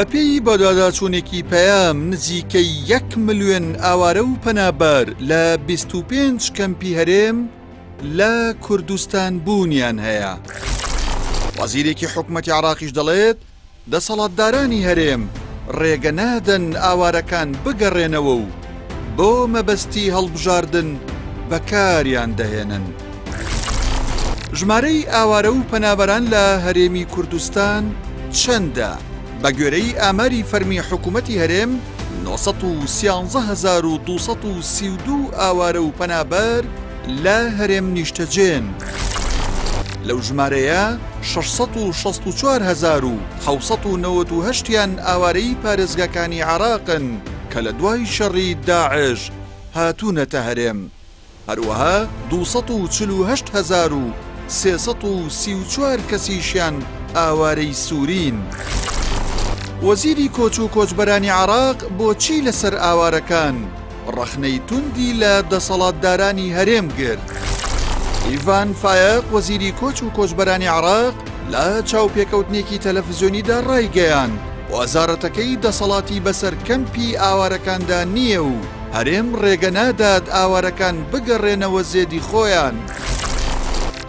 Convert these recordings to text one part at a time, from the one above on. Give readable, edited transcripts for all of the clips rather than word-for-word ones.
بەپێی بەدواداچوونێکی پەیام نزیکەی یەک ملیۆن ئاوارە و پەنابەر لە 25 کەمپی هەرێم لە کوردستان بوونیان هەیە. وەزیرێکی حکومەتی عراقیش دەڵێت دەسەڵاتدارانی هەرێم ڕێگە نادەن ئاوارەکان بگەڕێنەوە و بۆ مەبەستی هەڵبژاردن بەکاریان دەهێنن. ژمارەی ئاوارە و پەنابەران لە هەرێمی کوردستان چەندە؟ بە گوێرەی ئاماری فەرمی حکوومەتی هەرێم 913,232 ئاوارە و پەنابەر لە هەرێم نیشتەجێن. لەو ژمارەیە 664,798 یان ئاوارەی پارێزگاکانی عێراقن کە لە دوای شەڕی داعش هاتوونەتە هەرێم. هەروەها 248,334 کەسیشیان ئاوارەی سوورین. وەزیری کۆچ و کۆچبەرانی عێراق بۆچی لەسەر ئاوارەکان ڕەخنەی توندی لە دەسەڵاتدارانی هەرێم گرت؟ ئیڤان فایەق وەزیری کۆچ و کۆچبەرانی عێراق لە چاوپێکەوتنێکی تەلەفزیۆنیدا ڕایگەیاند، وەزارەتەکەی دەسەڵاتی بەسەر کەمپی ئاوارەکاندا نییە و هەرێم ڕێگە نادات ئاوارەکان بگەڕێنەوە زێدی خۆیان.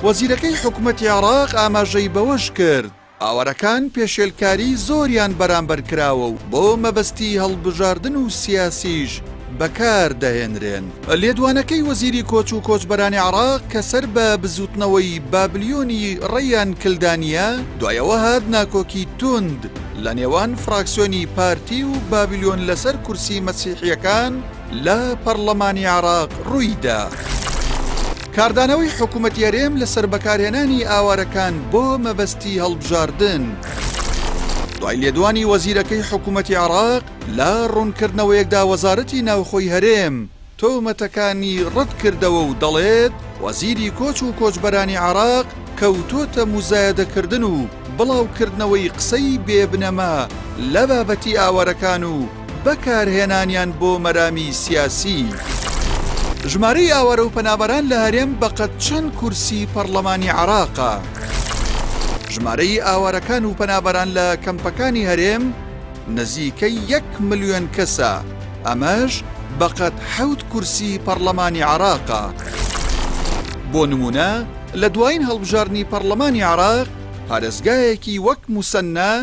وەزیرەکەی حکومەتی عێراق ئاماژەی بەوەش کرد، ئاوارەکان پێشێلکاری زۆریان بەرامبەر کراوە و بۆ مەبەستی هەڵبژاردن و سیاسیش بەکار دەهێنرێن. لێدوانەکەی وەزیری کۆچ و کۆچبەرانی عێراق کە سەر بە بزووتنەوەی بابلیۆنی ڕەیان کلدانییە، دوای ئەوە هات ناکۆکی توند لە نێوان فراکسیۆنی پارتی و بابلیۆن لەسەر کورسی مەسیحییەکان لە پەڕڵەمانی عێراق ڕوویدا. کاردانەوەی حکومەتی هەرێم لەسەر بەکارهێنانی ئاوارەکان بۆ مەبەستی هەڵبژاردن. دوای لێدوانی وەزیرەکەی حکومەتی عێراق لە ڕوونکردنەوەیەکدا وەزارەتی ناوخۆی هەرێم تۆمەتەکانی ڕەتکردەوە و دەڵێت، وەزیری کۆچ و کۆچبەرانی عێراق کەوتۆتە موزایەدەکردن و بڵاوکردنەوەی قسەی بێ بنەما لە بابەتی ئاوارەکان و بەکارهێنانیان بۆ مەرامی سیاسی. ژمارەی ئاوارە و پەنابەران لە هەرێم بەقەد چەند کورسی پەڕلەمانی عێراقە؟ ژمارەی ئاوارەکان و پەنابەران لە کەمپەکانی هەرێم نزیکەی یەک ملیۆن کەسە، ئەمەش بەقەد حەوت کورسی پەڕلەمانی عێراقە. بۆ نموونە لە دوایین هەڵبژاردنی پەڕلەمانی عێراق، پارێزگایەکی وەک موسەننا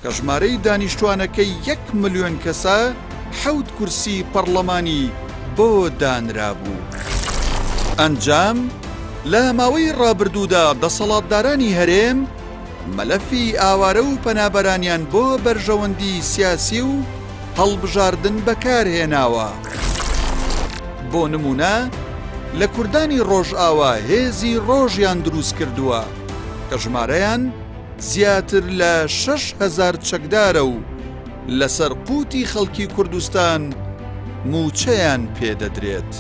کە ژمارەی دانیشتوانەکەی یەک ملیۆن کەسە، حەوت کورسی پەڕلەمانی بۆ دانرابوو. ئەنجام، لە ماوەی ڕابردوودا دەسەڵاتدارانی هەرێم مەلەفی ئاوارە و پەنابەرانیان بۆ بەرژەوەندی سیاسی و هەڵبژاردن بەکارهێناوە. بۆ نموونە لە کوردانی ڕۆژئاوا هێزی ڕۆژیان دروستکردووە کە ژمارەیان زیاتر لە 6000 چەکدارە و لەسەر قوتی خەڵکی کوردستان مووچەیان پێدەدرێت.